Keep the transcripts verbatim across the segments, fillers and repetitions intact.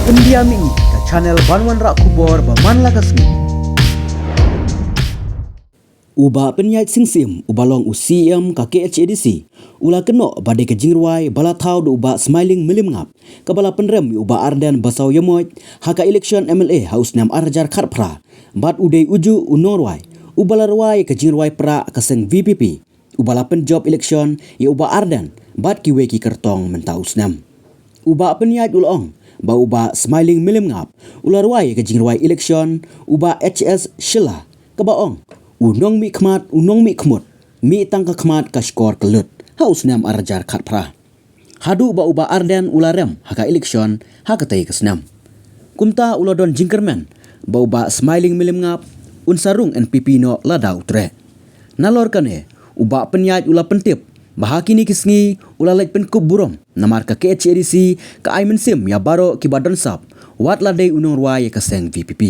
Pyndiah ïa ka channel ban wanrah khubor ba man la ka sngi. U Bah Pynïaid Sing Syiem, uba long u C E M ka K H A D C, u la kynnoh ba dei ka jingrwai ba la thaw da u Bah Smiling Mylliemngap, kaba la pynrem ïa u Bah Ardent Basaiawmoit ha ka election M L A ha u snem ar hajar khatphra, bad u dei ujuh u nongrwai uba la rwai ïa ka jingrwai prah ka seng V P P, uba la pynjop election ïa u Bah Ardent bad kiwei ki kyrtong mynta u snem. U Bah Pynïaid u la ong ba u Bah Smiling Mylliemngap u la rwai ïa ka jingrwai election u Bah H S Shylla, kaba ong: U nongmihkhmat, u nongmihkhmut, mih tang ka khmat ka shkor ka lut, ha u snem ar hajar khatphra. Haduh ba u Bah Ardent u la rem ha ka election ha katei ka snem. Kumta u la don jingkyrmen ba u Bah Smiling Mylliemngap un sa rung N P P noh lada u treh. Nalor kane, u Bah Pynïaid u la pyntip ba ha kine ki sngi u la leit pynkup burom namar ka K H A D C ka ai mynsiem ïa baroh kiba don sap, wat la dei u nongrwai ïa ka seng V P P.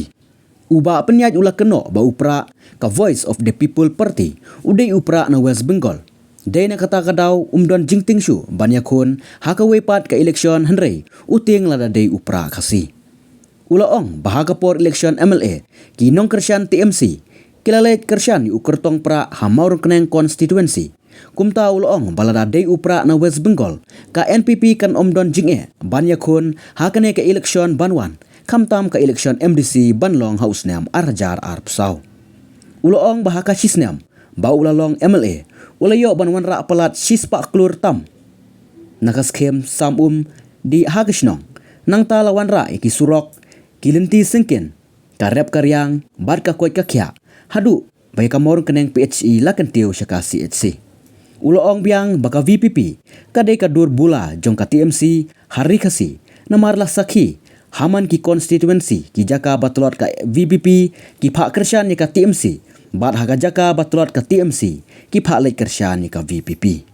U Bah Pynïaid u la kynnoh ba u prah ka Voice of the People Party u dei u prah na West Bengal. Dei na kata ka daw um don jingtieng shuh ban ïakhun ha kawei pat ka election, hynrei u tieng lada dei u prah Khasi. U la ong ba ha ka por election M L A, ki nongkyrshan T M C ki la leit kyrshan ïa u kyrtong prah ha Mawryngkneng constituency. Kumta u la ong ba lada dei u prah na West Bengal, ka N P P kan ym don jingeh ban ïakhun ha kane ka election ban wan, khamtam ka election M D C ban long ha u snem ar hajar arphew saw. U la ong ba ha ka shisnem ba u la long M L A, u la ïoh ban wanrah palat shispah klur tam na ka skhim sam um dih ha ka shnong. Nangta la wanrah ïa ki surok, ki lynti syngkien, ka rep ka riang bad ka koit ka khiah, haduh ba ïa ka Mawryngkneng P H E la kyntiew sha ka C H C. U la ong biang ba ka V P P ka dei ka dur bula jong ka T M C ha Ri Khasi, namar la sakhi ha man ki constituency, ki jaka ba tlot ka V P P ki phah kyrshan ïa ka T M C, bad ha ka jaka ba tlot ka T M C ki phah leit kyrshan ïa ka V P P.